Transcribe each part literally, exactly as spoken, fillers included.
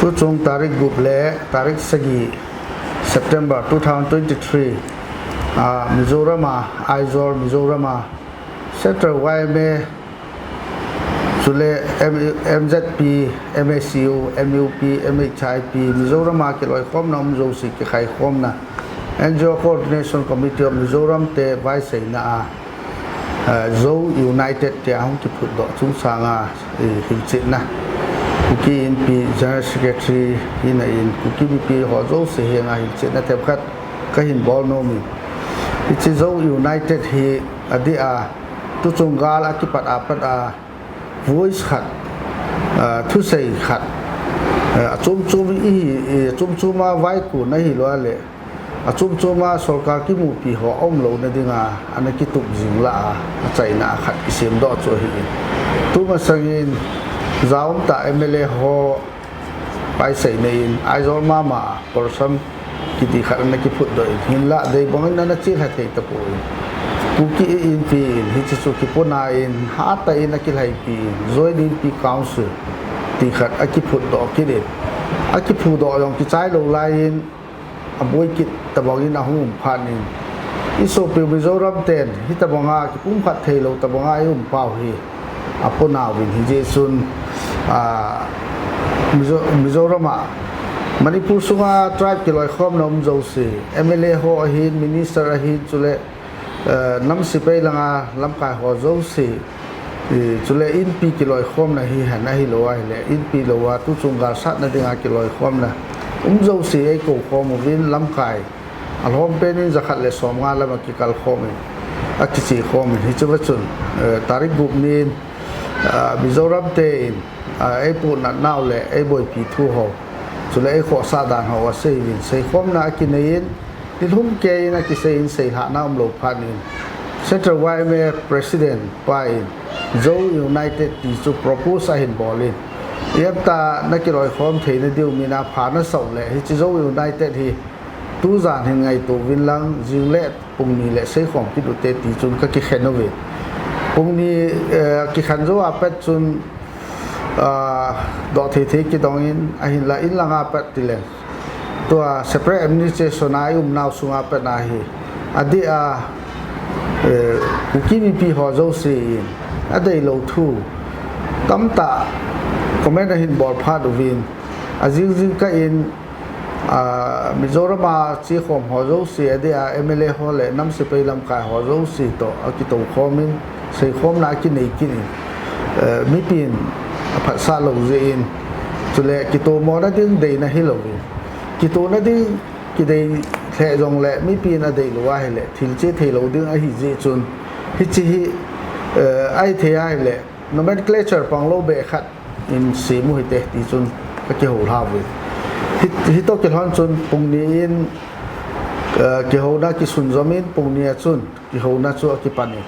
Tuchung tarik gup le tarik sagi September two thousand twenty-three, ah, Mizoram a, Aizawl Mizoram a, Central Y M A, chule M-, M Z P, M A C U, M U P, M H I P, Mizoram a kiloikhomna um jouse kikhaikhomna, N G O Coordination Committee of Mizoram te vaiseina a, eh, Zo United tia hung kiphutdoh chungchanga, eh, hilchetna. Kuki Inpi General Secretary hina in Kuki mipi ho jouse henga hilchetna themkhat kahin bol nom in. Hiche Zo United hi adeh a, tuchung gal akipat apat a, voice khat, ah, thusei khat, ah, achom chom i, i, achom chom a vaikon ahilou le, achom chom a sorkar kimupi ho aumlouna dinga, ana kitup jing lah a, achaina khat kisemdoh chu ahi in. Tumasangin, jaum tah M L A ho, vaiseina in, Aizawl mama, Kawlsam kiti khat ana kiphutdoh in, hinlah deibang in ana chelha thei tapon. Kuki Inpi in, hiche chu kipona in, hatah in akilhaipi in, Joint Inpi Council ti khat akiphutdoh kit in, akiphudoh jong kichai lou lai in, aboi kit tabang in ahung um phat in, i sopi Mizoram ten, hitabanga kipumkhat theilou tabanga i um pau hi, aponauvin hijeh chun, ah, Mizo-, Mizoram a, Manipur sunga tribe kiloikhomna um jouse, M L A ho ahin, minister ahin, chule, eh, nam sepai langa lamkai ho jouse, eh, chule Inpi kiloikhomna hihen ahilou ahile, Inpi lou a tuchung galsatna dinga kiloikhomna um jouse eikou khom uvin lamkai. Alhom pen in jakhat le somnga lam a kikalkhom in, akichekhom in, hicheva chun, eh, tarik gup nin, ah, Mizoram te in, ah, eipuhnat nau le eiboipi thu ho, chule eikhohsah dan ho asei uvin, seikhomna akinei in, nilhum kei in akisei in seilhahna umlou phat in, Central Y M A President pa in, Zo United ti chu propose ahin bol in, iemtah na kiloikhom theina diu mina pha nasah u le, hiche Zo United hi tujan hin ngaito uvin lang, jingle pungni le seikhom kit ute ti chun kakikhen uve. Pungni, eh, kikhen jou a pat chun, ah, doh thei thei kidong in, ahinla in langa pat tileng, tua separate administration a i umnau sunga pat ahi, adeh a, eh, Kuki mipi ho jouse in adeilou thu tamtah comment ahin bol phat uvin, ajing jingkah in, ah, Mizoram a chekhom ho jouse, adeh a M L A ho le nam sepai lamkai ho jouse toh akitoukhom in, seikhomna akinei kit in, eh, mipin aphatsah lou jeh in, chule kitomona ding deina hilouvin, kitona ding kidei lheh jongle mipin adeilou ahile thil che theilou ding ahijeh chun, hiche hi, eh, ahithei ahile nomenclature panglou beh khat in sem u hite ti chun kakihoulha uvin. Hi, hitoh kilhon chun pungni in, eh, kihouna kisunjom in pungni a chun kihouna chu akipan in,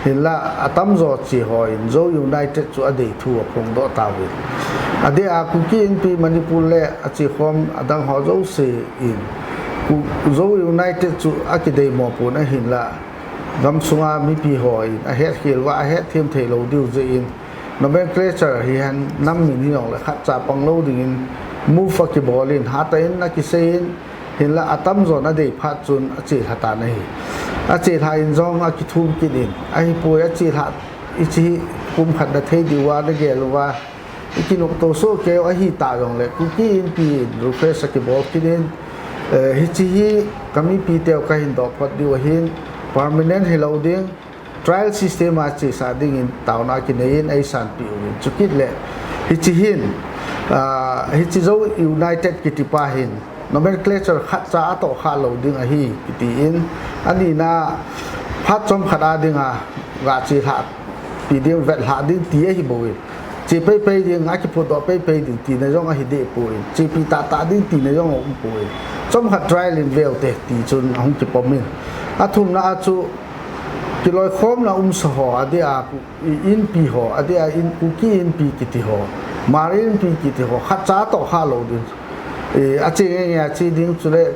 hinla atamjo che ho in Zo United chu adei thu aphongdoh tauvin. Adeh a Kuki Inpi Manipur le achekhom adang ho jouse in Ku-, Zo United chu akideimo pon ahinla, gamsunga mipi ho in ahetkhel uva ahetthem theilou diu jeh in, nomenclature hihen nam min hijongle khatcha panglou dingin move akibol in, hatah in akisei in, hinla atamjon adei phat chun achelha tan ahi. Achelha in jong akithum kit in, ahipoi achelha, hiche hi pumkhat na thei diuva nagel uva ikinopto soh keiu ahitah jongle, Kuki Inpi in request akibol kit in, eh, hiche hi kamipiteu kahin doh phot diu ahin, permanent hilou ding, trial system a chesah dingin taona kinei in eisanpeh uvin, chukit le hiche hin, ah, hiche Zo United kiti pa hin nomenclature khatcha atohkhah lou ding ahi kiti in, anina phat chomkhat a dinga gah chelhah pi ding, vetlhah ding ti ahibouvin, che peipei ding, akiphutdoh peipei ding tina jong ahidehpoi, chepi tahtah ding tina jong aumpoi, chomkhat trial in veute ti chun ahung kipom in, athumna a chu kiloikhomna umsa ho adeh a Inpi ho, adeh a in, Kuki Inpi kiti ho, Hmar Inpi kiti ho khatcha atohkhah lou ding, eh, ache ngeingei a che ding, chule,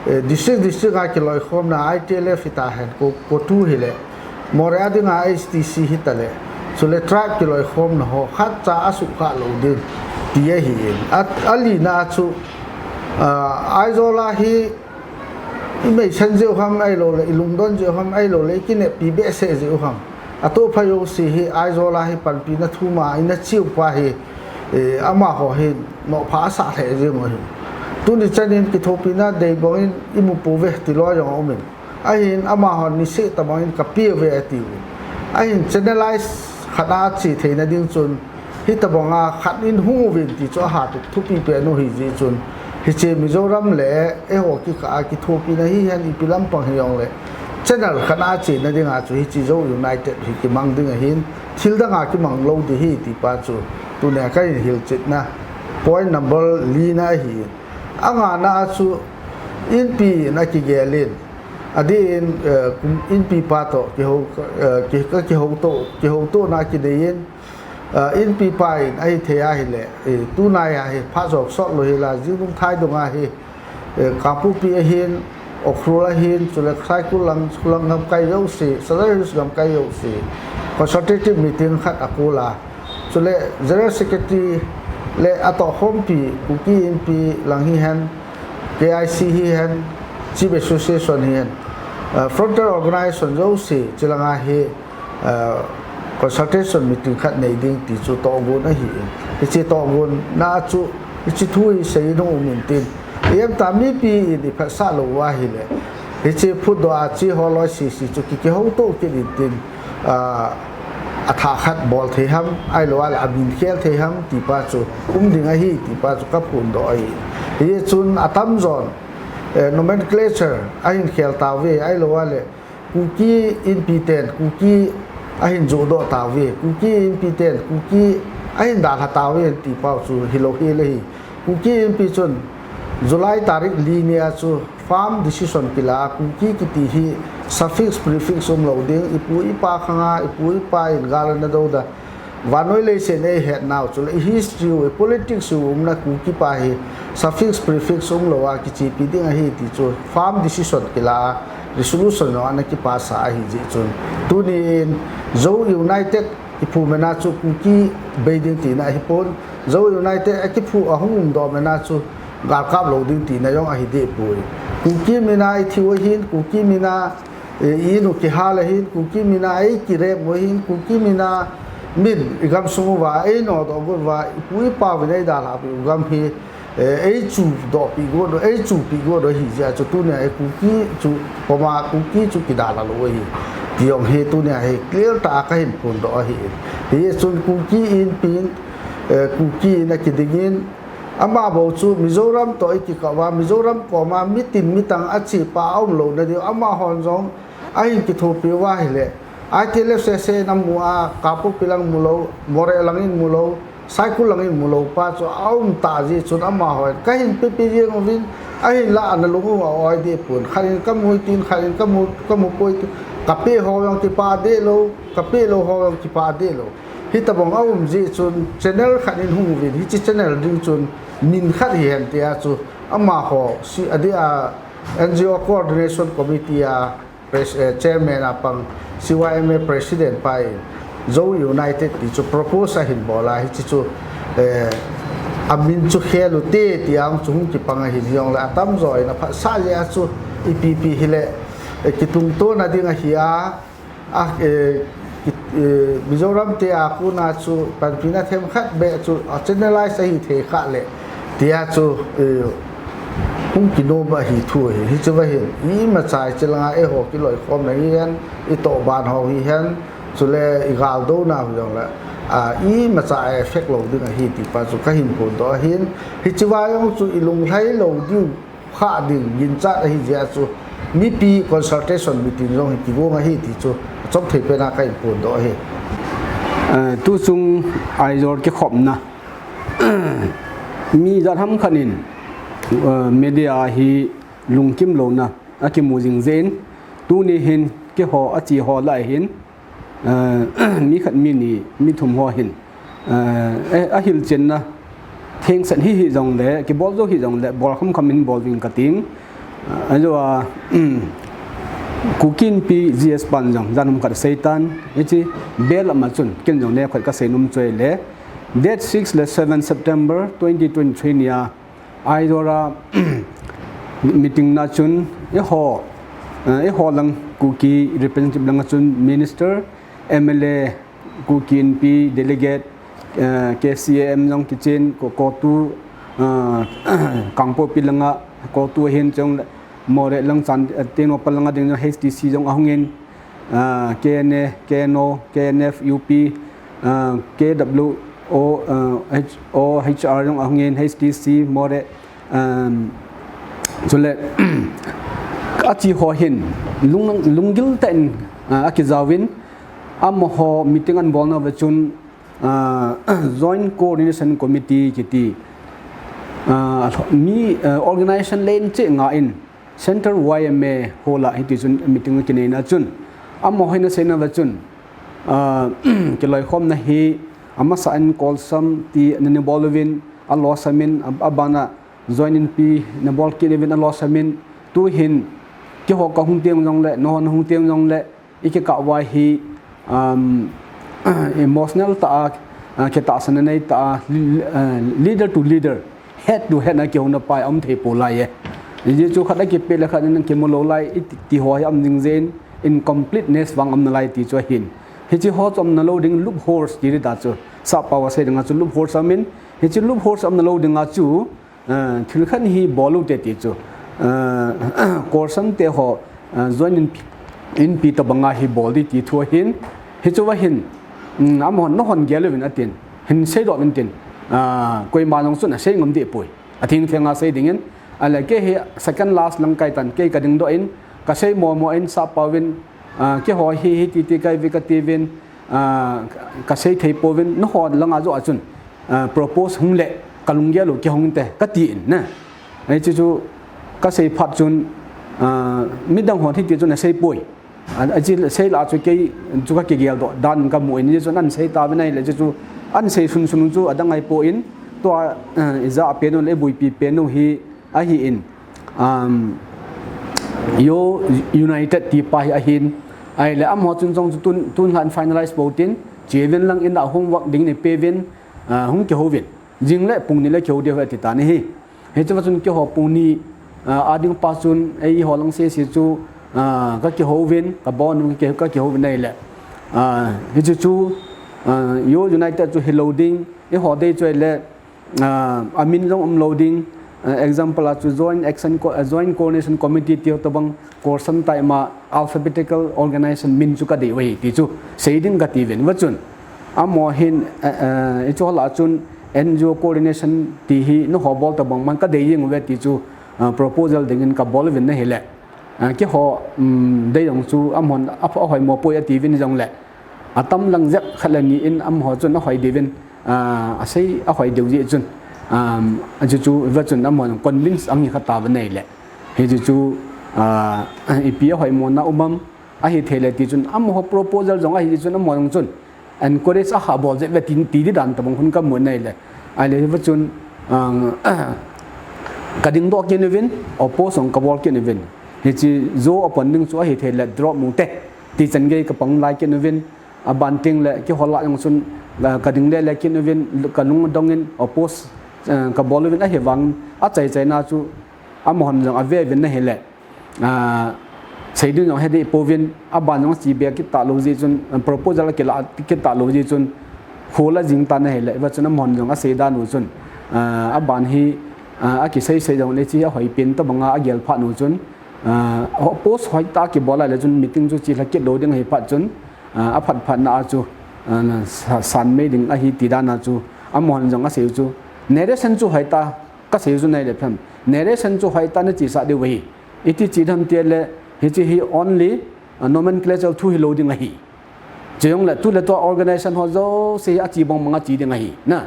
eh, district district a kiloikhomna I T L F hitahen, CoTU hile, Moreh a dinga H T C hitale, chule tribe kiloikhomna ho khatcha asuhkhah lou ding, ti ahi in. A, alina chu, ah, Aizawl a hi i meisan jeh u ham ahilou le, i lungdon jeh u ham ahilou le, i kineppi behseh jeh u ham. Atoh pha jouse hi Aizawl a hi panpina thum a ina cheu pa hi, eh, amaho hi nopha asah lheh jeng u ahi. Tuni chan in kithopina dei bang in i mu pouve ti lou jong aum in. Ahin amahon niseh tabang in ka pe uve ati uve. Ahin channelize khat a che theina ding chun, hitabang a khat in hung uvin ti chu ahat thupi pen u ahi jeh chun, hiche Mizoram le eiho kikah a kithopina hihen ipi lampang hijong le, channel khat a chena ding a chu hiche Zo United hi kimang ding ahin, thil dang a kimang lou ding ahi ti pa chu tunia ka hin hilchetna point number lina ahi. Angana a chu inpi in akigel in, adeh in, eh, kum-, inpi pa toh kihou, eh, ki-, ka kihouto, kihoutona kinei in, eh, inpi pa in ahithei ahile, eh, tunai a hi phat jong sot lou hi la, jing dung thai dung a hi, eh, Kangpokpi ahin, Ukhrul ahin, chule Saikul lang, Saikul lang gamkai jouse, Southern Hills gamkai jouse, consultative meeting khat akol a, chule General Secretary le atohkhompi, Kuki Inpi lang hihen, K I C hihen, Chief Association hihen, eh, frontier organization jouse, chilang a hi, eh, consultation meeting khat nei ding ti chu tohgon ahi. Hiche tohgon na chu, hiche thu hi sei in hung um in tin. Ijem ta mipi in i phatsah lou u ahile, hiche phutdoh a che ho loi sese chu ki, kihouto kit in tin, ah, athah khat bol thei ham, ahilou le amin khel thei ham ti pa chu um ding ahi ti pa chu ka phondoh ahi. Hichun atamjon, eh, nomenclature ahin khel tauve, ahilou le Kuki Inpi ten Kuki ahin johdoh tauve, Kuki Inpi ten Kuki ahin dalha tauve ti pau chu hilou hel ahi. Kuki Inpi chun July tarik li nia chu firm decision kila a, Kuki kiti hi suffix prefix umlou ding, ipu ipa khang a, ipu ipa in gal ana dou da, vannoi leiset in eihet nau chule i history u, i politics u umna Kuki pa hi suffix prefix umlou a kichepi ding ahi ti chu firm decision kila a, resolution jong ana kipass a ahi jeh chun, tuni in Zo United kiphumna chu Kuki bei ding tina ahipon, Zo United akiphu ahung umdoh mna chu galkap lou ding tina jong ahi deh poi. Kuki min a i thiu ahin, Kuki min a, eh, i in u kihal ahin, Kuki min a ei kirep u ahin, Kuki min a min i gamsung uva ei nodoh got uva, ipu ipa uvin ei dalhapeh u gam hi, eh, ei chudohpeh got u, ei chupeh got u ahi jeh a chu tunia hi Kuki chu, koma Kuki chu kidalha lou ahi ti jong hi tunia hi clear tah a ka hin phondoh ahi. Hichun Kuki Inpi in, eh, Kuki in akiding in, ama bou chu Mizoram toh i kikah uva, Mizoram koma mitin mitang achepa aumlou na diu, amahon jong ahin kithopi uva ahile, I T L F sese in amu a, Kangpokpi lang mulou, Moreh lang in mulou, Saikul lang in mulou pa chu aum tah jeh chun amahon ka hin pepi jeng uvin, ahinlah ana lung u a-oi deh pon, khat in kamu tin, khat in kamu, kamu poi tin, kapeh ho jong kipah deh lou, kapeh lou ho jong kipah deh lou. Hitabang aum jeh chun channel khat in hung uvin, hiche channel ding chun min khat hihen tia chu amaho, si, adeh a N G O Coordination Committee a pres-, eh, chairman a pang C Y M A president pa in Zo United ti chu propose ahin bol a, hiche chu, eh, amin chu khel u te tia chu hung kipang ahin, hijongle atamjo in aphatsah jeh a chu ipi ipi hile, eh, kitungtona ding ahi a, a, eh, ki, eh, Mizoram te a kona chu panpina themkhat beh chu a channelize ahi thei khah le tia chu, eh, hung kinom ahi thu ahi. Hicheva hin imacha i chilanga eiho kiloikhomna hihen, i tohban ho hihen, chule i galdouna ho jongle, a, imacha a effect lou ding ahi ti pa chu ka hin phondoh ahin. Hicheva jong chu i lunglhai lou diu khah ding ginchat ahi jeh a chu mipi consultation meeting jong hi kigong ahi ti chu achom thei pen a ka hin phondoh ahi. Eh, tuchung Aizawl kikhopna mi jat ham khat in, eh, media hi lungkim louna akimu jing jeh in, tuni hin keiho ache ho lai hin, eh, mi khat mi ni mi thum ho hin, eh, eh, ahilchenna thengset hi hijongle, kibol jou hijongle, bol khamkham in bol uvin kating. Eh, ajou a, um, Kuki Inpi G S pan jong jan um khat aseitan, hiche bel ama chun ken jong neokhat kasei nom chu ahile, Date six le seven September twenty twenty-three nia Aizawla meeting na chun eiho, eh, eiho lang Kuki representative langa chun minister, M L A, Kuki Inpi delegate, eh, K C A M jong kichen, CoTU, eh, Kangpokpi langa CoTU ahin chun Moreh lang chan, eh, Tengnoupal langa ding jong H D C jong ahungin, ah, K N A, K N O, K N F, U P, ah, K W O, ah, H O H R jong ahungin, H D C, Moreh, um, chule, achi ho hin, lung, lunggil tah in, ah, akijaovin, amaho meeting abolna uva chun, ah, Joint Coordination Committee kiti, ah, mi, ah, organization len cheh nga in, Central Y M A Hall a hiti chun meeting akineina chun, amaho hin aseina uva chun, ah, kiloikhomna hi amasa in Kolsam ti nana bol uvin, alosam in, a, abana Joint Inpi nabol kit uvin, alosam in, tuhin keiho kahung teng jongle, nangho nahung teng jongle, ikikah uva hi, um, emotional tah a, ah, kitahsan nei tah a, li-, ah, leader to leader, head to head na kihouna pa aum thei polai e. Hijeh chun khat a kipeh le khat in kimu lou lai, iti, ti ho hi aum ding jeh in, incompleteness vang aum nalai ti chu ahin. Hiche ho chu aum nalou ding loopholes ti ding ta chu. Sappao a sei dinga chu loopholes aum in, hiche loopholes aum nalou dinga chu, ah, thil khat hi bol u hite ti chu, ah, Kolsam te ho, ah, Joint Inpi, Inpi tobanga hi bol ding ti thu ahin, hichu ahin, um, amahon nahon gel uvin atin, hin seidoh uvin tin, ah, koima jong chun asei ngam deh poi. Atheng theng a sei dingin, ahile kei hi second last lang kahi tan, kei kadingdoh in, kasei momo in, sappao vin, ah, keiho hi, hiti ti kahi uve kati uvin, ah, kasei thei pouvin, nangho langa joh a chun, ah, propose hung le, kalunggel u kihong inte, kati in, na. Hiche chu, kasei phat chun, ah, midang hon hiti chun asei poi. A, hiche sei lah a chu kei chu kakigel doh dan kamu in, hiche chun ahin sei tauvin ahile, hiche chu ahin sei sun sun chu adang ahi poi, tua, ah, ijah pen u le iboipi pen u hi ahin, um, Yo United ti pa hi ahin, ahile amaho chun jong chu tun, tun hin finalize bou tin, che uvin lang in a homework ding nei pe uvin, ah, hung kihou uvin. Jing le pung ni le kihou diu ahi ati tan ahi. Hiche va chun keiho pung ni, ah, a ding pa chun eiho lang sese chu, ah, kakihou uvin, kabon uvin, kakihou uvin ahile. Ah, hiche chu, ah, Yo United chu hilou ding, eiho dei chu ahile, ah, amin jong umlou ding, ah, example a chu Joint Action Co-, ah, Joint Coordination Committee ti tobang Kolsam time a alphabetical organization min chu kadei uve ti chu sei ding kati uvin. Va chun, amaho hin, eh, eh, hiche ho lah a chun N G O coordination ti hi nangho bol tobang man kadei jeng uve ti chu, ah, proposal dingin kabol uvin ahile. Ah, keiho, um, dei jong chu amahon a, ahoimo poi ati uvin jongle, atam lang jep khat le ni in amaho chun ahoi diu vin, ah, asei ahoi diu jeh chun, um, hiche chu va chun amahon convince ahi kha tauvin ahile. Hiche chu, ah, ipi ahoimo na um am, ahithei le ti chun amaho proposal jong ahi chun amaho jong chun encourage akha bol jeh uve ti, ti ding dan tobang hin kamu in ahile. Ahile hiva chun, ah, kadingdoh kit uvin, oppose jong kabol kit uvin. Hiche Zo opon ding chu ahithei le drop u hite, ti chan gei kapang lai kit uvin. Aban teng le keiho lah jong chun, ah, kading le le kit uvin, kalung dong in oppose, ah, kabol uvin ahivang, achai chaina chu amahon jong ave uvin ahile. Ah, sei ding jong he deh pouvin, aban jong ache be kit talou jeh chun, ah, proposal akilah kit talou jeh chun, khol ajing tan ahile, va chun amahon jong asei dan u chun, ah, aban hi, ah, akisei sei jong le hiche ahoi pen tobanga agel phat u chun, ah, oppose hoitah a kibol a le chun meeting chu chelha kit lou ding ahi phat chun, ah, aphat phat na a chu, ah, sa-, san mei ding ahi ti dan a chu, amahon jong asei u chu, narration chu hoitah kasei u chu nei le phem. Narration chu hoitah na chesah diu ahi. Iti che dem ti le, hiche hi only, ah, nomenclature thu hilou ding ahi. Chujongle tu le tua organization ho jouse hi ache bang banga che ding ahi. Na,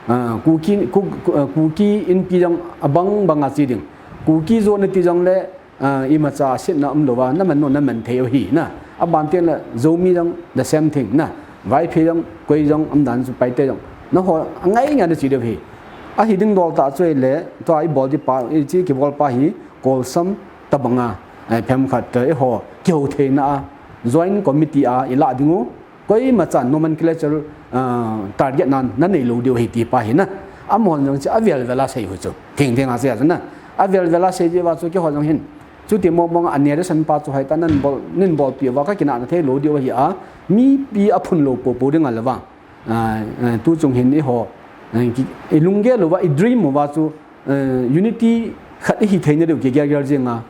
ah, Kuki, Ku-, Ku-, ah, Kuki Inpi jong abang banga che ding. Kuki Zo nati jongle, ah, imacha setna umlouva, naman nom naman thei u ahi. Na, aban teng le Zomi jong the same thing. Na, Vaiphei jong, koi jong, umdan chu Paite jong. Nangho angai ngai na che diu ahi. Ahi ding dol tah chu ahile, tua ibol ding pa, hiche kibol pa hi, Kolsam tobanga, eh, phem khat, eh, eiho kihou theina a, joint committee a ilah ding u, Koima chan nomenclature, ah, target na, na nei lou diu ahi ti pa hi na. Amahon jong chu avel vel a sei u chu. Theng theng a sei a chu na. Avel vel a sei diu va chu keiho jong hin. Chuti mong mong a narration pa chu hoitah nan bol, nin bolpi uva ka kinahna thei lou diu ahi a. Mipi aphun lou popo ding a le vang. Ah, ah, tu chung hin eiho, ah, ki, i lunggel uva, i dream uva chu, ah, unity khat ihi theina diu kigel gel jing a.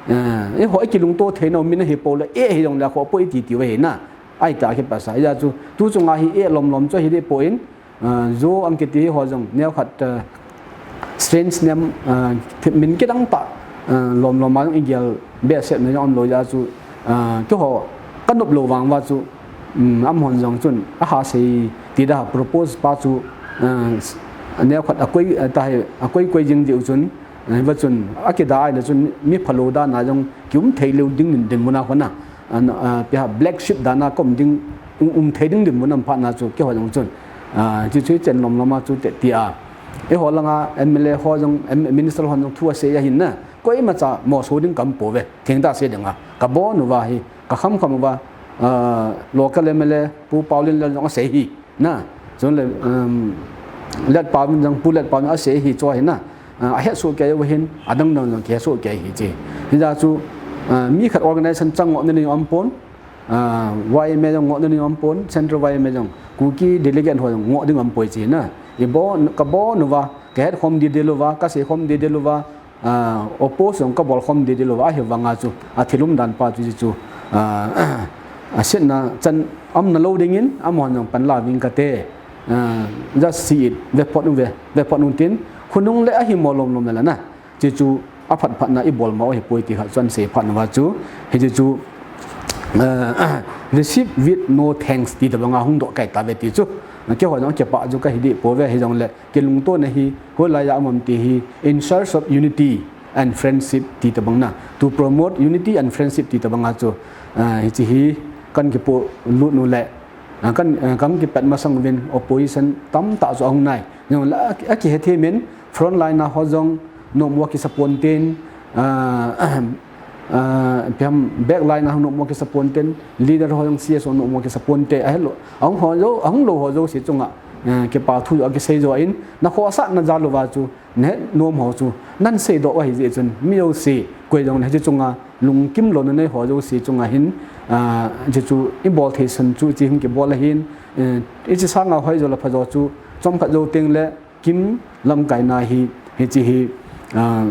Ah, eiho i kilungto theina u min ahi poi le, eh, hi jong le kho poi ti ti uva hi na. Ahi ta kipasa. Hijeh chun, tu chung a hi eh lom lom chu hi ding poi in, ah, jo ang kiti ho jong, neo khat, ah, strange name, ah, thi-, min kidang tah, ah, lom lom a jong i gel behseh na jong um lou jeh chun, ah, keiho ka nop lou vang uva chu, um, amahon jong chun, aha sei ti da propose pa chu, ah, s-, neo khat a koi, ah, ta hi, a koi koi jing diu chun, ah, hiva chun, a kida ai le chun, mi phalou dan a jong, ki um thei lou ding din, dinmun a hon a, ah, ah, pia black sheep dan a ka um ding, um, um thei ding dinmun a um phat na chu, keiho jong chun, ah, chu chu chen lom lom a chu te ti a. Eiho langa M L A ho jong, M-, minister ho jong thu asei ahin na. Koima cha moso ding ka um pouve. Thengtah sei ding a. Ka bon uva hi, ka kham kham uva, ah, local M L A Pu Paolienlal jong asei hi. Na, chun le, um, Letpao in jong, Pu Letpao in asei hi chu hi na. Ah, ahet soh kei uva hin, adang dang jong kihet soh kei hi chi. Hijeh chun, ah, mi khat organization chang ngoh na ni um pon. Ah, Y M A jong ngoh na ni um pon, Central Y M A jong, Kuki delegate ho jong ngoh ding um poi chi na. I bon, ka bon uva, ka het khom didi lou va, ka sei khom didi lou va, ah, oppose jong ka bol khom didi lou va, ahi vang a chu, a thil um dan pa chu chu, ah, a sietna chan um na lou ding in, amahon jong pan la ving ka te, ah, just see it, ve phot un ve, ve phot un tin, khonung le ahi mo lom lom le la na. Chu chu a phat phat na i bol ma u ahi poi ti khat chu an sei phat na uva chu. Hichu chu, eh, receive with no thanks ti tabang a hung doh kai ta ve ti chu. Keiho jong kipah chu ka hi ding pouve hi jong le kilungto na hi hoilai a um am ti hi in search of unity and friendship ti tabang na. To promote unity and friendship ti tabang a chu, eh, hichi hi kan kipolut u le, eh, kan, eh, kan kipat masang uvin opposition tamtah chu ahung nai. Jong le a, a kihe thei min front line a ho jong, nom uva kisa ponte, ah, ah, ipi ham back line a hung nom uva kisa ponte, leader ho jong C S O nom uva kisa ponte, ahilou, ahung ho jo, ahung lou ho jouse chunga, ah, kipa thu jo kisei jo in, na khohsah na jal uva chu, na het nom ho chu, nan seidoh u ahi jeh chun, mi jouse, koi jong le hiche chunga, lungkim louna nei ho jouse chunga hin, ah, hiche chu, i bol thei sun chu, hiche hin kibol ahin, eh, hiche sanga hoi jo le pha jo chu, chomkhat jou teng le, Kim lamkaina hi, hiche hi, ah,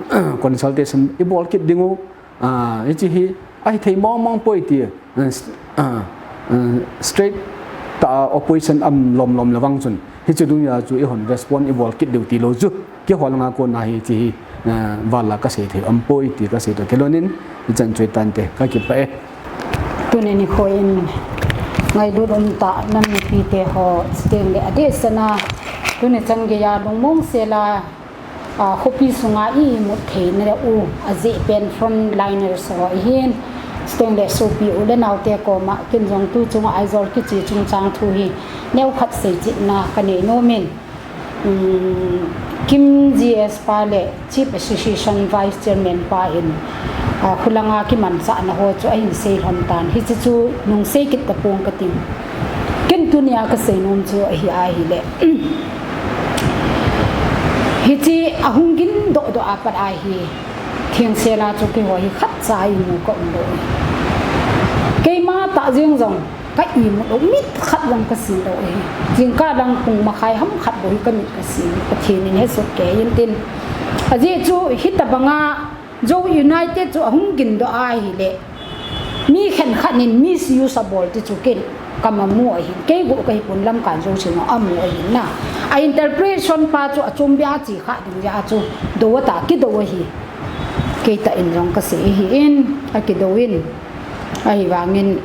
consultation i bol kit ding u, ah, hiche hi, ahi thei mong mong poi ti, ah, s-, ah, ah, straight tah a opposition um lom lom le vang chun, hiche dungjui a chu i hon respond i bol kit diu ti lou chu, keiho langa kona hi hiche hi, ah, val a ka sei thei um poi ti ka sei toh kilhon in, ichan chu ahi tante, ka kipah e. Tuni nikho in ngailut umtah nam mipite ho, chuteng le adeh sena, tuni chan geiya lungmong sela, a, khopi sunga i imut theina u, ajeh pen frontliners ho ahin, chuteng le sopi u le naote koma, ken jong tu chunga Aizawl kiche chungchang thu hi, neokhat seichetna ka nei nom in. Um, Kim G S pa le Chief Association Vice Chairman pa in, ah, khulanga kimanchahna ho chu ahin sei lhon tan. Hiche chu nung sei kit tapong kating. Ken tunia ka sei nom chu ahi ahile. Hiche ahung gin doh doh a pat ahi. Thengsel a chu keiho hi khatcha imu ka um lou. Keima tah jeng jong ka imut lou, mit khat jong ka sin lou ahi. Jingkah lang pung makhai ham khat bou hi ka mit ka sin, Pathen in hesoh kei in tin. Ajeh chu hitabanga Zo United chu ahung gin doh ahile, mi khenkhat in misuse abol ti chu ken ka mu ahin, kei guh ka hi pon lamkai jouse in amu ahin na. A interpretation pa chu achom bia a chi kha ding jeh a chu do ta kido ahi. Kei tah in jong ka sei ahi in, akido in. Ahivangin,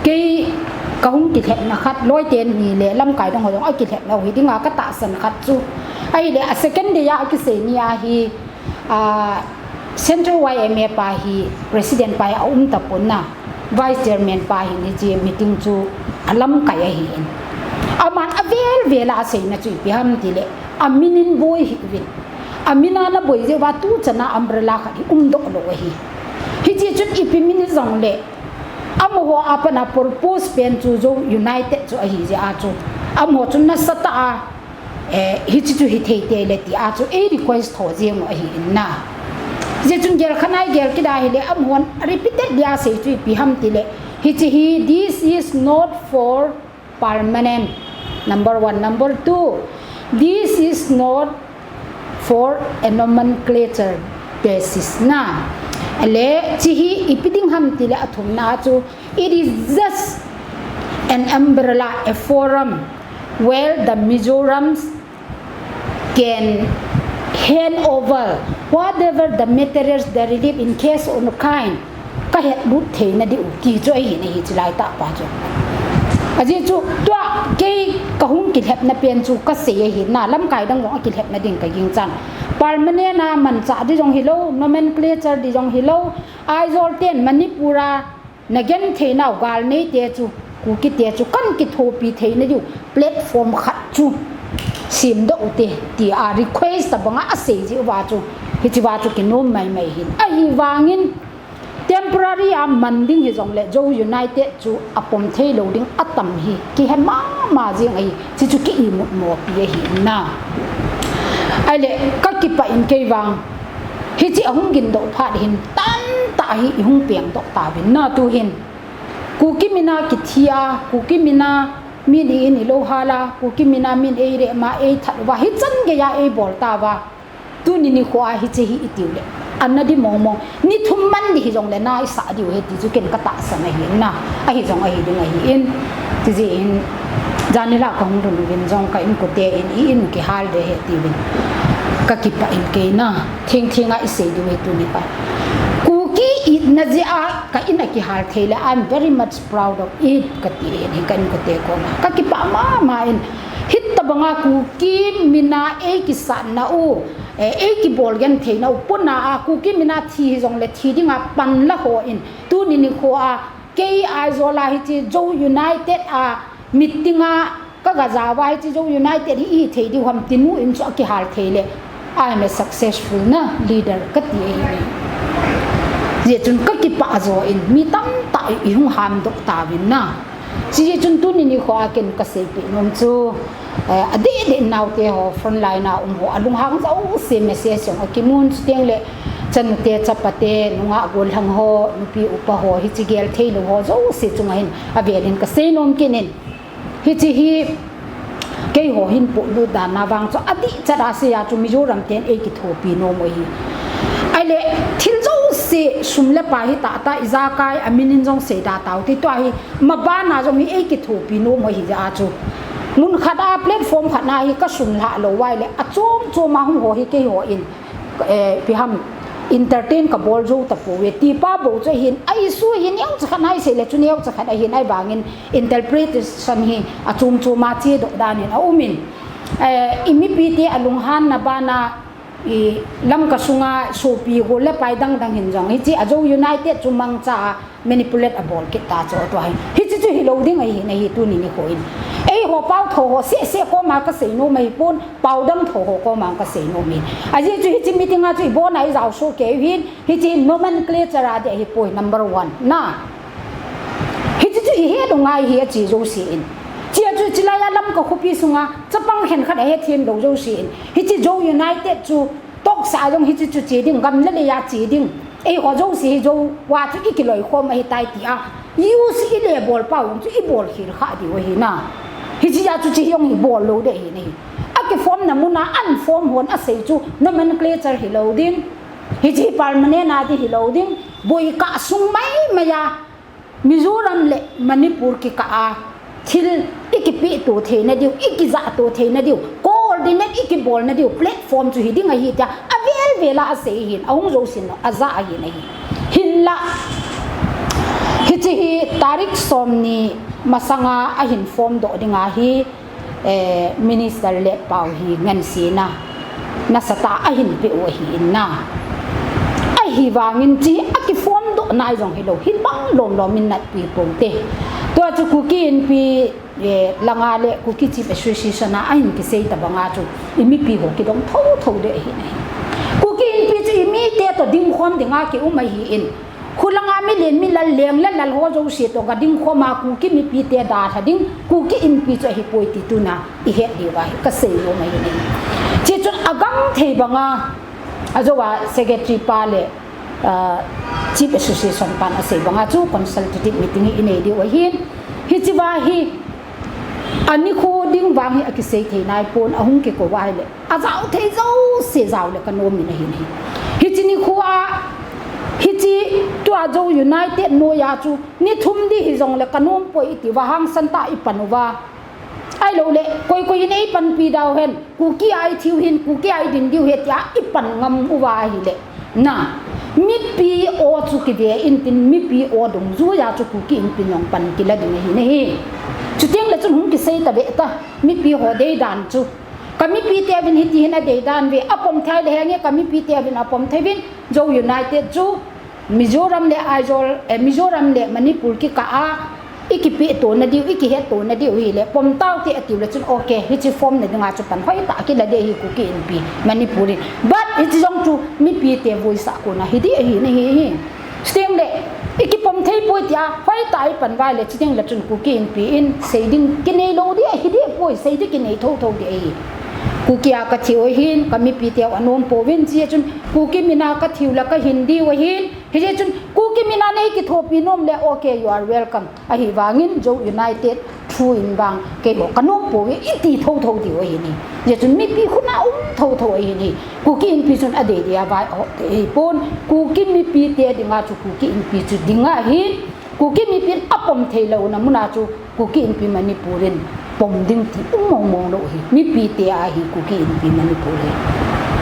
kei ka hung kilhepna khat, loi teni le lamkai dang ho jong akilhepna u hi dinga ka tahsan khat chu. Ahile, a second day a kisei ni a hi, a, Central Y M A pa hi, President pa hi aum tapon na, Vice Chairman pa hin hiche meeting chu alamkai ahi in. Aman avel vel a aseina chu ipi ham tile, amin in boi hih uvin. Amin a naboi jeh uva tuchan a umbrella khat hi umdoh lou ahi. Hiche chun ipi min hijong le, Amaho a pat a purpose pen chu Zo United chu ahi jeh a chu, amaho chu nasatah a, eh, hiche chu hithei tei le ti a chu ei request tho jeng u ahi in na. Hijeh chun gel khat a i gel kit a hile, amahon repeatedly asei chu ipi ham tile, hiche hi, this is not for permanent. Number one. Number two, this is not for a nomenclature basis na. Ale, hiche hi ipi ding ham tile, athumna chu, it is just an umbrella, a forum where the Mizorams can hand over whatever the materials, the relief in cash or kind, kahetlut theina diu ti chu ahi in ahi, hiche laitah pa chu. Ajeh chu tua kei kahung kilhepna pen chu kasei ahi na, lamkai dang jong akilhepna ding kagingchan. Permanent a manchah di jong hilou, nomenclature di jong hilou, Aizawl ten Manipur a nagenthei nau galneite chu, Kukite chu kan kithopi theina diu platform khat chu semdoh ute, tia request tabanga asei jeh uva chu, hichea chu kinom maimai hin. Ahivangin temporary a man ding hijongle Zo United chu apom theilou ding atam hi kihe mama jeng ahi, hiche chu ki imut mopi ahi na. Ahile, kakipah in kei vang, hiche ahung gindoh phat hin tamtah hi ihung pengdoh tauvin na tuhin. Kuki mina kithi a, Kuki mina min i-in ilou hal a, Kuki mina min eirem a, eithat uva, hichan geiya eibol tauva. Tuni nikho a hiche hi itiu le, ana di mongmong, ni thum man di hijongle na isah diu ahi ti chu ken katahsan ahi na, ahi jong ahi ding ahi in. Tijeh in, janhila kahung lhun uvin jong ka inkote in i-in u kihal ding ahi tiuvin kakipah in kei na, thengtheng a isei diu ahi tuni pa. Kuki itna jeh a ka in akihal thei le, I'm very much proud of it, kati in hi ka inkote koma. Kakipah mama in, hitabanga Kuki mina eikisatna u, eh, eikibol gentheina u pona a, Kuki mina thi hijongle thi dinga panla hon, tuni nikho a, kei Aizawl a hiche Zo United a meeting a kaga jao a, hiche Zo United hi ihi thei diu ham tinu in chu akihal thei le, I'm a successful na leader kati ahi. Hijeh chun kakipah jo in, mi tamtah ihung hamdoh tauvin na. Hijeh chun tuni nikho a ken kaseipeh nom chu, eh, adehdeh naote ho, frontline a um ho, alunghang jouse message jong akimun, chutengle chanute, chapate, nungah gollhang ho, nupi upa ho, hiche gel theilou ho jouse chunga hin avel in kasei nom kit in. Hiche hi keiho hin polut dan a vang chu adihchat a sei a chu Mizoram ten eikithopi nom u ahi. Ahile thil jouse sum le pai hitahtah, ijakai amin in jong seida taute, tua hi maban a jong hi eikithopi nom u ahi jeh a chu, mun khat a platform khat na hi kasunlhah lou uva ahile, achom chom a hung ho hi keiho in, eh, ipi ham, entertain kabol jou tapouve, tipa bou chu ahin, a issue hi neocha khat a isei le chu neocha khat ahin, ahivangin interpretation hi achom chom a chedoh dan in aumin, eh, imipite alunghanna ban a, i Lamka sunga sopi gol le pai dang dang hin jong hiche a Zo United chu mangcha a manipulate abol kit ta chu tua hi. Hiche chu hilou ding ahi nahi tuni nikho in. Eiho pao tho ho seh seh koma kasei nom ahipon, pao dang tho ho koma kasei nom in. Ajeh chu hiche meeting a chu ibon a ijao sohkei u hin, hiche nomenclature a ding ahipoi, number one na. Hiche chu ihet u ngai hi ache jouse in. Chea chu chulai a Lamka khopi sunga chapang khenkhat ahethem lou jouse in, hiche Zo United chu toksa jong hiche chu che ding, gam le lei a che ding, eiho jouse hi Zo uva chu ikiloikhom ahitai tia use ile bol pau jong chu ibol khel kha diu ahi na. Hichea chu che jong ibol lou ding ahi nahi. Akiform na mun a unform hon asei chu nomenclature hilou ding, hiche permanent a ding hilou ding, boikah sung mai mai a Mizoram le Manipur kikah a thil ikipehto theina diu, ikijahto theina diu, coordinate ikibolna diu platform chu hiding ahi tia avel vel a asei ahin, ahung jousen ajah ahi nahi. Hinla hiche hi tarik somni masanga ahin form doh ding ahi, eh, Minister Letpao hi ngansena nasatah a ahin peh u ahi in na. Ahivangin hiche akiform doh nai jong hilou, hibang lom lom in natpi poute. Tua chu Kuki Inpi, eh, langa le Kuki Chief Association a ahin kisei tabanga chu imipi ho kidong thotho ding ahi nahi. Kuki Inpi chu imite toh dingkhom dinga kium ahi in, Khulanga milen milal leng le lal ho jouse toh gading khoma Kuki mipite dalha ding Kuki Inpi chu ahipoi ti tuna ihet diu ahi, kasei nom ahi. Hichun agang thei banga, ajou a secretary pa le, ah, Chief Association pan asei banga chu consultative meeting hi inei diu ahin. Hichea hi anikho ding vang hi akisei thei naipon, ahung kikou ahile ajao thei jouse jao le kanom in ahi. Hiche nikho a, hiche tua Zo United noiya chu ni thum ding hijongle kanom poi iti uva hangsan tah a ipan uva. Ahilou le, koi koi in eipanpi dauhen, Kuki a ithiu hin, Kuki a idin diu ahi tia ipan ngam uva ahile. Na, mipi aw chu kive intin, mipi aw dungjuiya chu Kuki Inpi in jong pan kila ding ahi nahi. Chuteng le chun hung kisei tave ta, mipi ho deidan chu. Ka mipite uvin hiti hin adeidan uve, apom thei le henge ka mipite uvin apom thei uvin, Zo United chu Mizoram le Aizawl, eh, Mizoram le Manipur kikah a, ikipeto nadiu, ikihetto nadiu hile, pom taute atiu le chun, okay, hiche form na dinga chu pan hoitah kila ding ahi Kuki Inpi, Manipur in. But hiche jong chu mipite voice a kona hi ding ahi nahi. Chuteng le, ikipom thei poi tia, hoitah a ipan uva le, chuteng le chun Kuki Inpi in sei ding kinei lou ding ahi ding poi, sei ding kinei thotho ding ahi. Kuki a kathiu ahin, ka mipite u anom pouvin, hiche chun Kuki mina kathiu le kahin diu ahin, Hijeh chun Kuki mina nei kithopi nom le, okay, you are welcome. Ahivangin Zo United thu in vang keiho kanom pouve iti thotho diu ahi nahi. Hijeh chun mipi khut a um thotho ahi nahi. Kuki Inpi chun adei dia vai ho te ahipon. Kuki mipite dinga chu Kuki Inpi chu ding ahi. Kuki mipin apom thei louna muna chu Kuki Inpi Manipur in pom ding ti um mong mong lou ahi. Mipite ahi Kuki Inpi Manipur hi.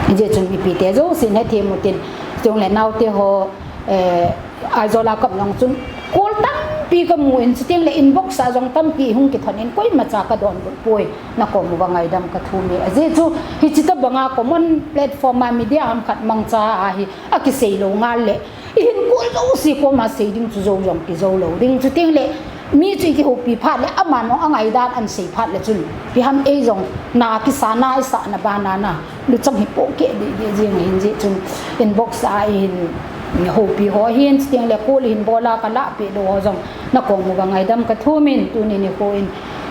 Hijeh chun mipite jousen hethem utin, chule naote ho, eh, Aizawl a kap jong chun call tampi kamu in, chuteng le inbox a jong tampi hung kithon in, koimacha kadonbut poi, nakom uva ngaidam kathum e. Ajeh chu hiche tobanga common platform a media ham khat mangcha ahi, akisei lou ngal le, ihin call jouse koma sei ding chu jou jong kijou lou ding. Chuteng le, mi chu ikihoupi phat le, aman jong angaidan ahin sei phat le chun, ipi ham ei jong, na kisa na, isahna bana na, luchang hi pohkeh deh deh jeng ahin jeh chun, inbox a ihin houpi ho ahin, chuteng le call ihin bol a kalahpeh lou ho jong, nakom uva ngaidam kathum in, tuni nikho in,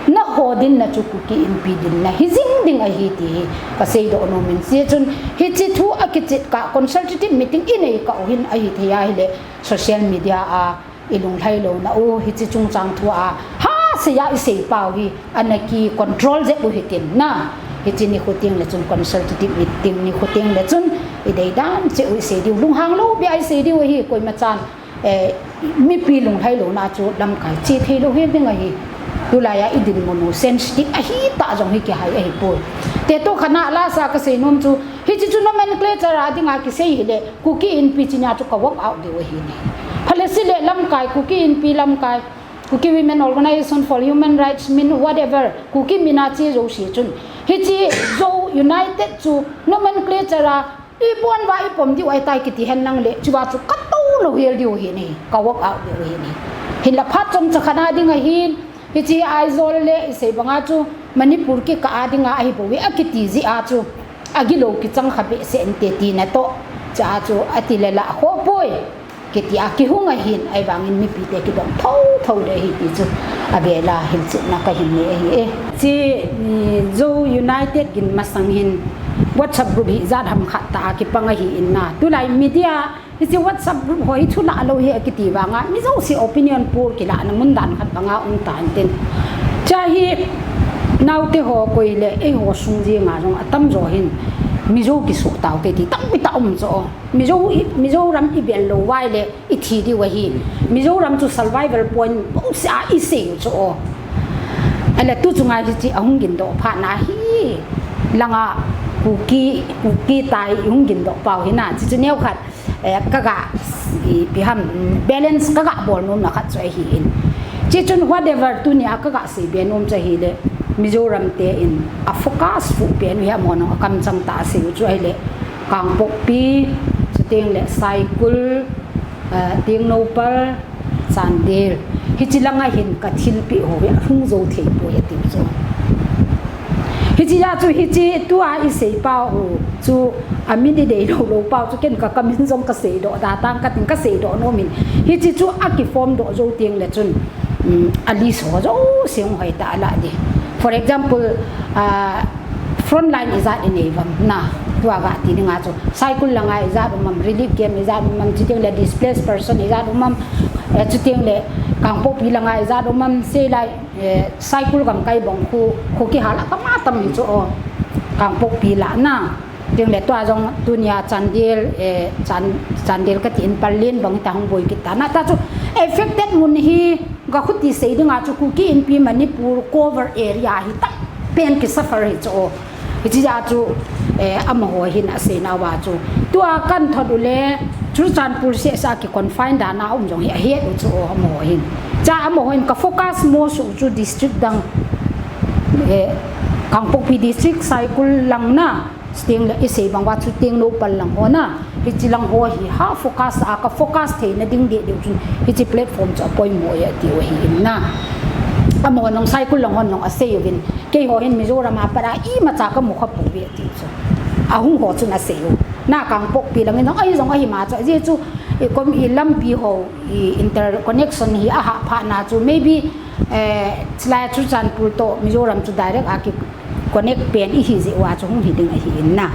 Nangho dinna chu Kuki Inpi dinna hijing ding ahi ti hi kaseidoh nom in, hijeh chun hiche thu akichih kah consultative meeting inei kah u hin ahithei ahile social media a ilunglhai louna u hiche chungchang thu a hasei a isei pau hi ana kicontrol jep u hitin na, hiche nikho teng le chun consultative meeting nikho teng le chun ideidan cheh u isei diu, lunghang lou beh a isei diu ahi, koimachan Eh, mipi lunglhai louna chu lamkai che thei lou hel ding ahi. Tulai a idinmun u sensitive ahi tah jong hi kihai ahipoi. Te tu khat na lasa kasei nom chu, hiche chu nomenclature a dinga kisei hile, Kuki Inpi china chu ka work out diu ahi nahi. Phale sile lamkai, Kuki Inpi lamkai, Kuki Women Organization for Human Rights, min whatever, Kuki mina che jouse chun. Hiche Zo United chu nomenclature a Ibon uva ipom diu ahitai kiti henlang le, chua chu katou lou hel diu ahi nahi, ka work out diu ahi nahi. Hinla phat chomcha khat a ding ahin, hiche Aizawl le isei banga chu Manipur kikah a dinga ahibouve akiti jeh a chu, agilou kichang kha behseh inte tina toh, chua chu ati le lah khoh poi. Kiti a kihung ahin, ahivangin mipite kidong thotho ding ahi ti chu, avel a hilchetna kahin nei ahi e. Hiche, mm, Zo United gin masang hin WhatsApp group hi jat ham khat tah a kipang ahi in na. Tulai media, hiche WhatsApp group ho hi thu lah lou hi akiti vanga, mi jouse opinion poll kilahna mun dan khat banga um tan tin. Chua hi, naote ho koi le, eiho sung jenga jong atamjo hin, Mizo kisuh taute ti tampi tah um chu. Mizo i, Mizoram ibel lou uva ahile, ithi diu ahi. Mizoram chu survival point bouseh a isei u chu o. Ahile tu chunga hiche ahung gindoh phat na hi. Langa Kuki, Kuki tai ihung gindoh pau hi na. Hiche chu neokhat, eh, kaga, ipi ham, balance kaga bol nomna khat chu ahi in. Hiche chun whatever tunia kaga seibe nom chu ahile. Mizoram te in a focus fuh pen u hi amahon akamchang tah a asei u chu ahile. Kangpokpi, chuteng le Saikul, eh, Tengnoupal, Chandel. Hiche langa hin ka thilpeh ho hi ahung jou thei poi atiu chu. Hiche a chu hiche tua isei pau chu amin idei lou lou pau chu ken ka kamin jong kasei doh da tang katin kasei doh nomin. Hiche chu akiform doh jou teng le chun, um, a list ho jouse hung hoi ta la di. For example, uh, frontline ijat inei uvam na, tua ga ti dinga chu Saikul langa ijat um am, relief camp ijat um am, chuteng le displaced person ijat um am, eh, chuteng le Kangpokpi langa ijat um am, sei lai, eh, Saikul gamkai bang khu, khu kihal a kama tam hi chu o. Kangpokpi la na. Chuteng le tua jong tunia Chandel, eh, Chan-, Chandel kati in Pallel bang ta hung boi kit ta na. Ta chu affected mun hi ga khuti sei dinga chu Kuki Inpi Manipur cover area hi tam pen kisuffer hi chu o. Hiche a chu, eh, amaho hin asei nauva chu. Tua kan thot u le, Churachandpur seh sa ki confine dan a um jong hi ahet u chu o amaho hin. Cha amaho hin ka focus mo su chu district dang, eh, Kangpokpi district Saikul lang na, chuteng le isei bang uva chu Tengnoupal lang ho na. Hiche lang ho hi ha focus a ka focus theina ding deh deh chun hiche platform chu apoimo e atiu ahi in na. Amaho nong Saikul lang hon nong asei uvin. Keiho hin Mizoram a pat a imacha kamu kha pouve atiu chu. Ahung ho chun asei u. Na Kangpokpi lang in nong ahi jong ahi ma chu. Ajeh chu i kom i lampi ho i interconnection hi ahah phat na chu maybe, eh, chulai Churachandpur to Mizoram chu direct a ki connect pen ihi jeh uva chu hung hi ding ahi in na.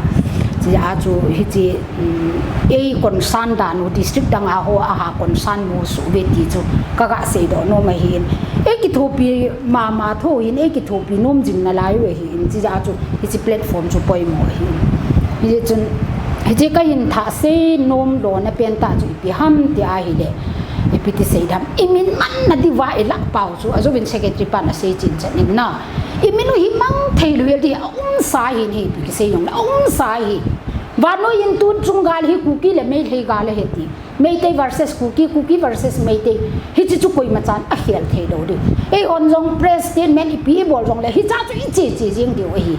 Hiche a chu hiche, um, ei concern dan u district dang a ho aha concern mo su ve ti chu ka ga sei doh nom ahi in. Ei kithopi mama tho hin ei kithopi nom jing nalai u ahi in. Hiche a chu hiche platform chu poimo ahi in. Hiche chun hiche kahin thah sei nom lona pen ta chu ipi ham ti ahile, ipi ti sei dam. Imin man na diuva ilah pau chu ajouvin secretary pan asei chin chan in na. Imin u hi mang thei lou hel di a um sa hi ni pi kisei jong la um sa hi. Vannoi in tun chung gal hi Kuki le Meitei gal ahi ti. Meitei versus Kuki, Kuki versus Meitei. Hiche chu koima chan akhel thei lou di. Eihon jong press statement ipi ibol jong le hicha chu iche che jing diu ahi.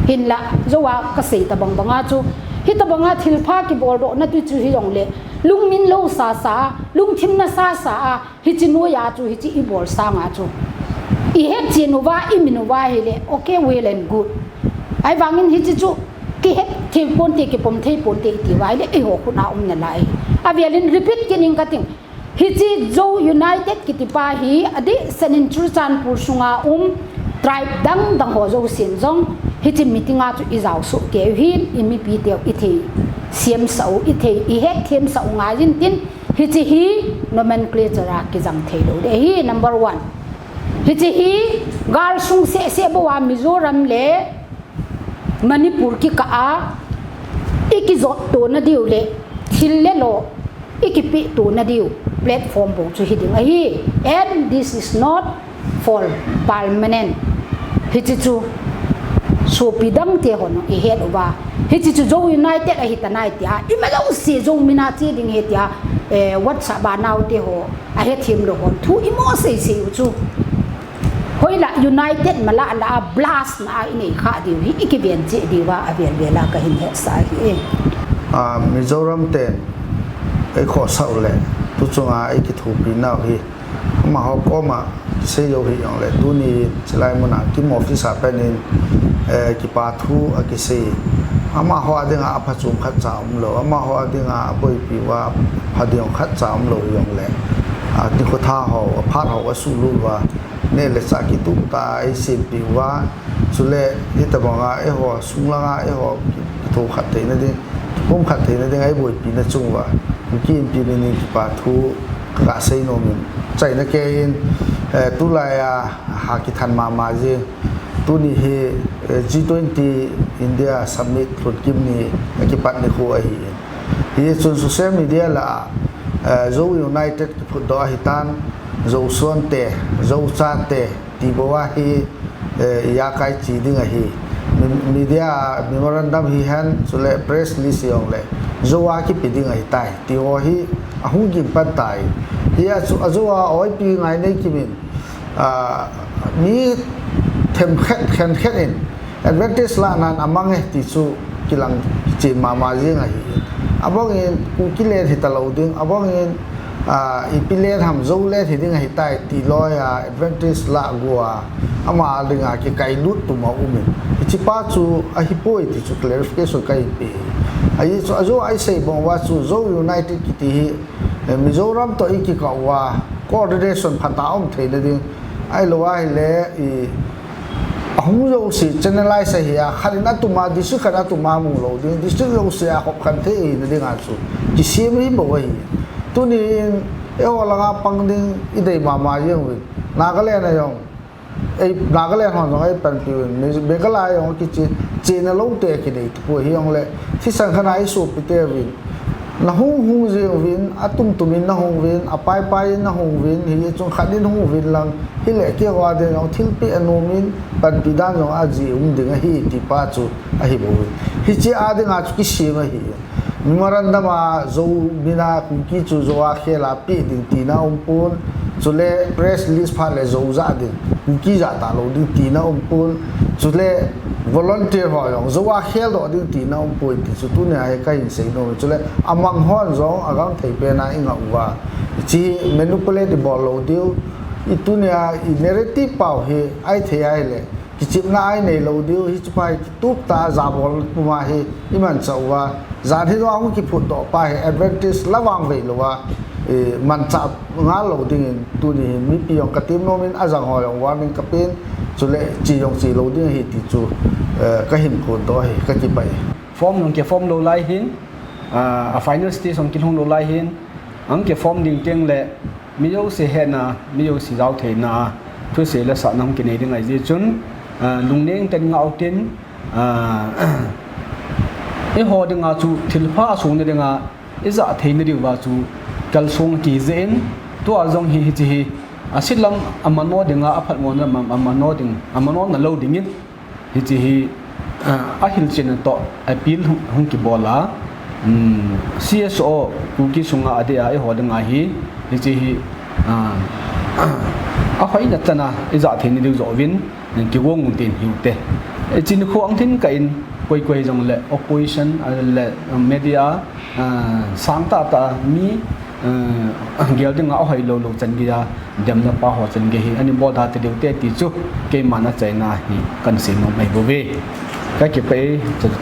Hinla, jou a kasei tabang banga chu. Hitabanga thilpha kibol doh na tu chu hi jong le. Lungmin lou sa sa, lungthim na sa sa a. Hiche noiya chu, hiche ibol sanga chu. Ihet chen uva, imin uva hile, okay, well and good. Ahivangin hiche chu, kihet thei ponte, kipom thei ponte iti uva hile, eiho khut a um nalai. Avel in repeat kit ing kating. Hiche Zo United kiti pa hi, adeh senin Churachandpur sunga um, tribe dang dang ho jousen jong, hiche meeting a chu ijao soh kei u hin, imipi teu ithei siam sah u, ithei, ihet them sah u ngai jin tin, Hiche hi nomenclature a kijang thei lou ding ahi, number one. Hiche hi gal sung seh seh bou a Mizoram le Manipur kikah a, ikijot tona diu le thil le lo ikipeh tona diu platform bou chu hi ding ahi. And this is not for permanent. Hiche chu sopi dang te hon ihet uva. Hiche chu Zo United ahi tanai tia. Ima jouse Zo mina che ding ahi tia. Eh, WhatsApp a nao te ho. Ahe them lou hon. Thu imo sei sei u chu. Hoila United mala la blast na inei kha diu hi ikiven che diu va avel vel a kahin hetsah ahi. Ah, Mizoram ten eikhohsah u le. Tu chunga eikithopi nau hi. Amaho koma kisei jou hih jongle, tuni chilai muna Kim office a penin, eh, kipa thu akisei. Amaho a dinga aphachom khatcha umlou, amaho a dinga aboipi uva phading khatcha umlou jongle, ah, nikho tha ho, aphat ho asuhlut uva, neh le chah kitup tah a eisempeh uva, chule hitobanga eiho sung langa eiho kitho khat theina ding, kipumkhat theina ding a eiboipina chung uva, Kuki Inpi minin kipa thu kaga sei nomin, chaina keiyin, eh, tulai a ha kithan mama jing, tuni hi, eh, G twenty India Summit lhun kim ni akipat nikho ahi. Hichun social media lah a, eh, Zo United kiphutdoh ahitan, Zo suante, Zo chate, ti bou ahi, eh, ijakai che ding ahi. Mi-, media memorandum hihen, chule press release hijongle, Zo a kipe ding ahitai, ti ho hi ahung gim pan tai. Hia chu a Zo a oipi ngai nei kimin, ah, mi themkhat, khenkhat in, advantage lanan amang e ti chu kilang chen mama jing ahi. Abangin Kuki land hitalou ding, abangin, ah, ipi land ham Zo land hi ding ahitai ti loi a advantage la gua, ama dinga kikailut tum aumin. Hichepa chu ahipoi ti chu clarification kahin pe. Ahi chu, ajo a isei bang uva chu Zo United kiti hi, eh, Mizoram toh ikikah uva coordination phatah a um theina ding. Ahilou ahile, i, ahung jouse channelize ahi a, khat in atum a, district khat in atum a mu lou ding, district jouse a khop khen thei ahina dinga chu kisem hi bou ahi. Tunin, eiho langa pang ding idei mama jeng uvin. Nagaland a jong, ei, Nagaland hon jong eipanpi uvin, Me-, Meghalaya jong kiche, chena lou te kinei tapoi, hijongle, thisan khat a isopi teuvin. Nahung hung jeng uvin, atum tum in nahung uvin, apai pai in nahung uvin, hichun khat in hung uvin lang, hile keiho a ding jong thilpeh anom in, panpi dan jong ajeh um ding ahi tipa chu ahi bou. Hiche a dinga chu kisem ahi. Memorandum a Zo mina Kuki chu Zo a khel a peh ding tina umpon, chule press release phat le Zo jah ding, Kuki jah talou ding tina umpon, chule volunteer ho jong Zo a kheldoh ding tina umpoi ti chu tunia hi kahin seinom e. Chule amang hon jong agangthei pen a ingah uva, hiche hi manipulate ibol lou diu, i tunia i narrative pau hi ahithei ahile kichepna a inei lou diu, hichepa hi kitup tah a jabol puma hi imanchah uva, jan hi jong ahung kiphutdoh pa hi advantage la vangvei louva, eh, manchah ngal lou dingin tuni hin mipi jong katem nom in, ajang ho jong warning kapen, chule che jong che lou ding ahi ti chu, eh, kahin phondoh ahi, kakipah e. Form jong kiform lou lai hin, ah, a final stage jong kilhung lou lai hin, ahung kiform ding tengle mi jouse hetna, mi jouse jao theina a thusei le sahna hung kinei ding ahi jeh chun, ah, lungneng tah in ngah utin, ah, eiho dinga chu thilpha asona dinga ijah theina diuva chu kalsong kiji in, tua jong hi hiche hi aselam amano dinga, aphatmona lam amano ding, amanona lou dingin, hiche hi, ah, ahilchetna toh appeal hung, hung kibol a, um, C S O Kuki sunga adeh a eiho dinga hi, hiche hi, ah, ahoina chan a ijah theina diu joh uvin, kigong uvin tin hiute. Hiche nikho ahung lhin kah in, koi koi hijongle opposition, ah, le, um, media, ah, sangtah tah a mi, ah, gel dinga ahoi lou lou chan geiya, demna pa ho chan gei hi ana bol da tadiu te ti chu keiman achaina hi kahin seinom ahi bouve. Kakipah e, chatu.